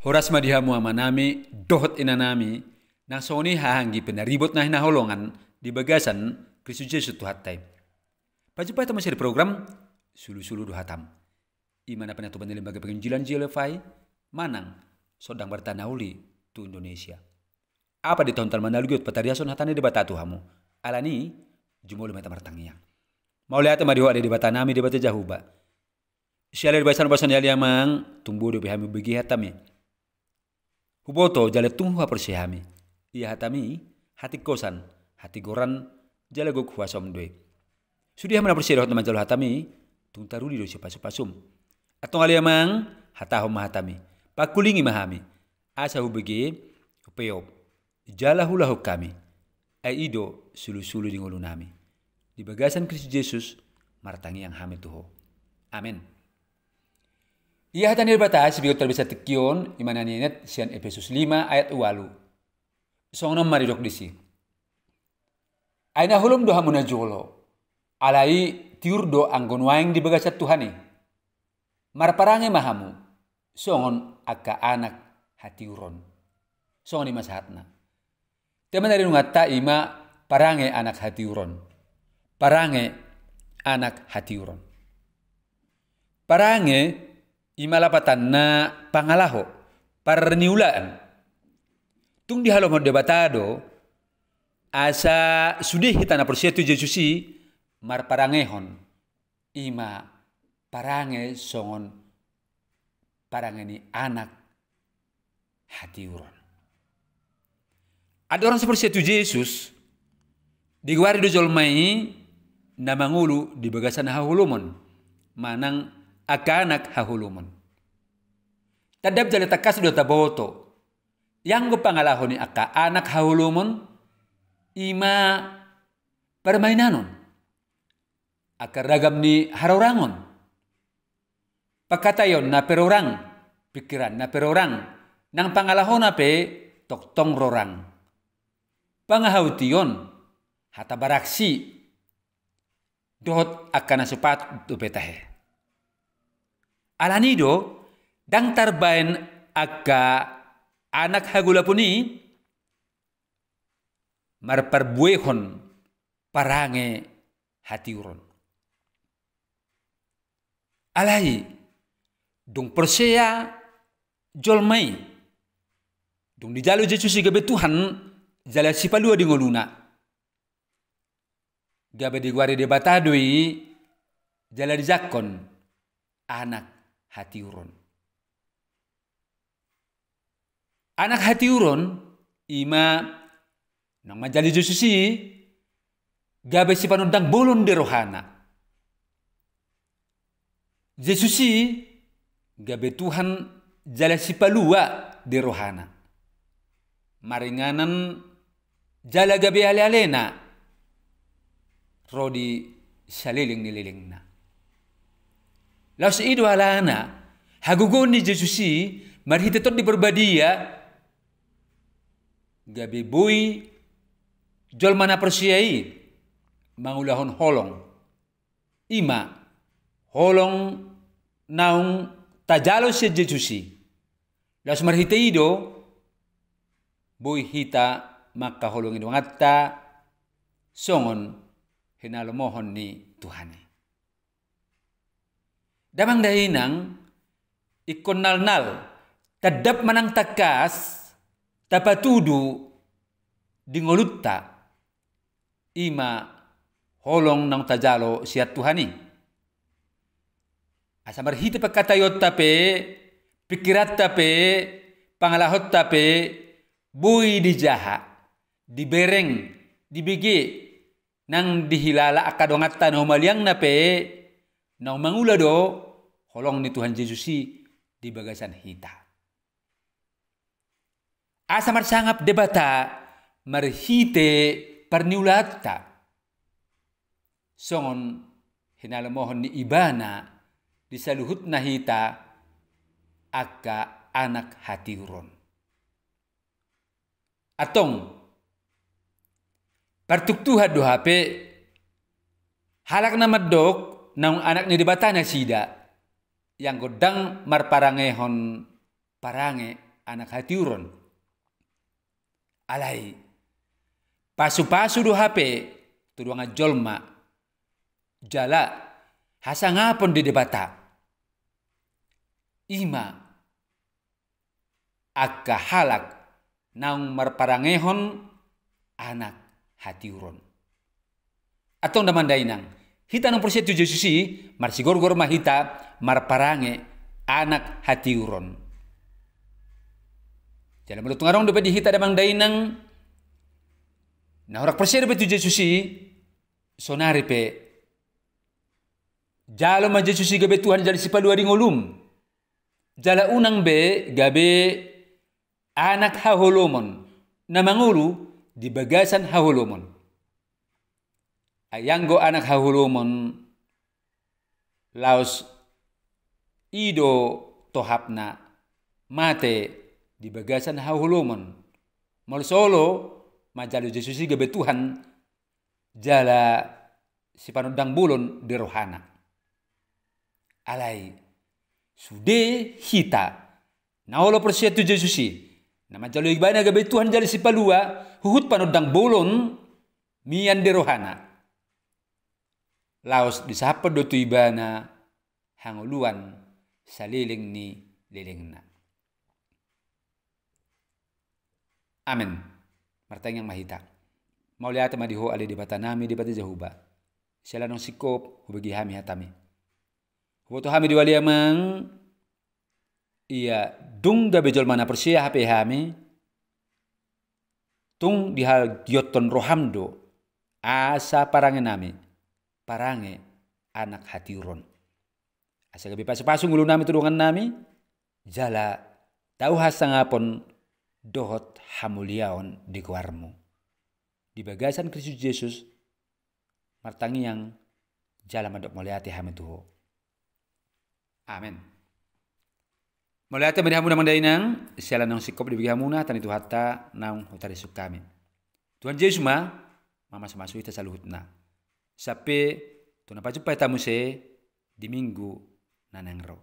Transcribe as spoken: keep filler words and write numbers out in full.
Horas ma di hamu amanami dohot inanami, nang songon i haha anggi pe na ribot na hinaholongan di bagasan Kristus Jesus Tuhanta i. Pajumpang hita muse di program Sulusulu do Hatam. I ma na pinatupa ni Lembaga Penginjilan J L F I manang Sondang Barita na Uli tu Indonesia. Apat di taon talima na lobi on patariashon hata ni Debata tu hamu. Alani i, jumolo ma hita martangiang. Mauliate ma di Ho ale Debatanami, Debata Jahowa. Siala di bagasan basa ni ale Amang, tung boi dope hami hubege hatami. Huboto jala tung huhaporseai hami. Ia hatami, hatingkosan, hatigoran, jala gok huasom do i. Sude hami na porsea dohot na manjalo hatami, tung taruli do sipasupasum. Antong ale Amang, hatahon ma hatami. Pangkulingi ma hami. Asa hubege, hupeop. Jala huulahon hami. Ai i do sulusulu di ngolunami. Di bagasan Kristus Jesus, martangiang hami tu Ho. Amen. Ia hata ni Debata, sibigot tarbisa tingki on, i ma na ninet sian Epesus lima ayat ualu. Songon on ma didok disi. Ai na holom do hamu na jolo. Alai tiur do anggo nuaeng di bagasan Tuhan i. Marparange ma hamu, songon angka anak hatiuron. Songon i ma sahatna. Tema na rinunganta i ma parange anak hatiuron. Parange anak hatiuron. Parange i ma lapatanna pangalaho, parniulaan. Tung dihalomohon Debata do, asa sude hita na porsea tu Jesus i marparangehon. I ma parange songon parange ni anak hatiuron. Andorang so porsea tu Jesus, digoari do jolma i na mangolu di bagasan haholomon, manang angka anak haholomon. Tanda jala tangkas do taboto, ianggo pangalaho ni angka anak haholomon, i ma parmainanon. Angka ragam ni harorangon. Pangkataionna pe rorang, pingkiranna pe rorang, nang pangalahona pe tongtong rorang. Pangahautian, hata baraksi, dohot angka na so patut dope tahe. Alani do, ndang tarbaen angka anak hagolapon i marparbuehon parange hatiuron. Alai, dung porsea jolma i, dung dijalo Jesus i gabe Tuhan, jala sipalua di ngoluna. Gabe digoari Debata do i, jala dijangkon anak hatiuron. Anak hatiuron, i ma naung manjalo Jesus i, gabe sipanondang bolon di rohana. Jesus i, gabe Tuhan jala sipalua di rohana. Maringanan jala gabe alealena ro di saleleng ni lelengna. Laos i do alana, hagogoon ni Jesus i marhite Tondi Parbadia, gabe boi jolma na porsea i mangulahon holong. I ma holong naung tajalo sian Jesus i. Laos marhite i do, boi hita mangkaholongi donganta songon hinalomohon ni Tuhan i. Damang dainang, ingkon nalnal, tandap manang tangkas, tapatudu di ngolunta, i ma holong naung tajalo sian Tuhan i. Asa marhite pangkataionta pe, pingkiranta pe, pangalahonta pe, boi dijaha, dibereng, dibege, nang dihilala angka donganta na humaliangna pe, naung mangula do holong ni Tuhan Jesus i di bagasan hita. Asa marsangap Debata marhite parniulaanta. Songon hinalomohon ni Ibana di saluhutna hita angka anak hatiuron. Antong, partuktuhan do hape halak na mandok naung anak ni Debata nasida, ianggo ndang marparangehon parange anak hatiuron. Alai pasupasu do hape tu dongan jolma jala hasangapon di Debata. I ma angka halak naung marparangehon anak hatiuron. Antong damang dainang, hita naung porsea tu Jesus i, marsigorgor ma hita marparange anak hatiuron. Jala molo tung adong dope di hita damang dainang na horas porsea dope tu Jesus i, saonari pe jalo ma Jesus i gabe Tuhan jala Sipalua di ngolum. Jala unang be gabe anak haholomon na mangolu di bagasan haholomon. Ai anggo anak haholomon, laos i do tohapna mate di bagasan haholomon. Molo so olo manjalo Jesus i gabe Tuhan jala sipanondang bolon di rohana. Alai sude hita na olo porsea tu Jesus i, na manjalo ibana gabe Tuhan jala Sipalua, huhut panondang bolon mian di rohana, laos disahaphon do tu ibana hangoluan saleleng ni lelengna. Amen. Martangiang ma hita. Mauliate ma di Ho ale Debata nami, Debata Jahowa. Siala naung singkop hubege hami hataMi. Huboto hami di wali Amang, ia dung gabe jolma na porsea hape hami, tung dihagihothon rohaM do asa parange nami parange anak hatiuron. Asa gabe pasupasu ngolu nami tu dongan nami, jala tau hasangapon dohot hamuliaon di goarMu. Di bagasan Kristus Jesus, martangiang jala mandok mauliate hami tu Ho. Amen. Mauliate ma di hamu damang dainang, siala naung singkop dibege hamuna hata ni Tuhanta naung hutarisuk hami. Tuhan Jesus ma mamasumasu hita saluhutna. Sampe tu na pajumpa hita muse di minggu na naeng ro.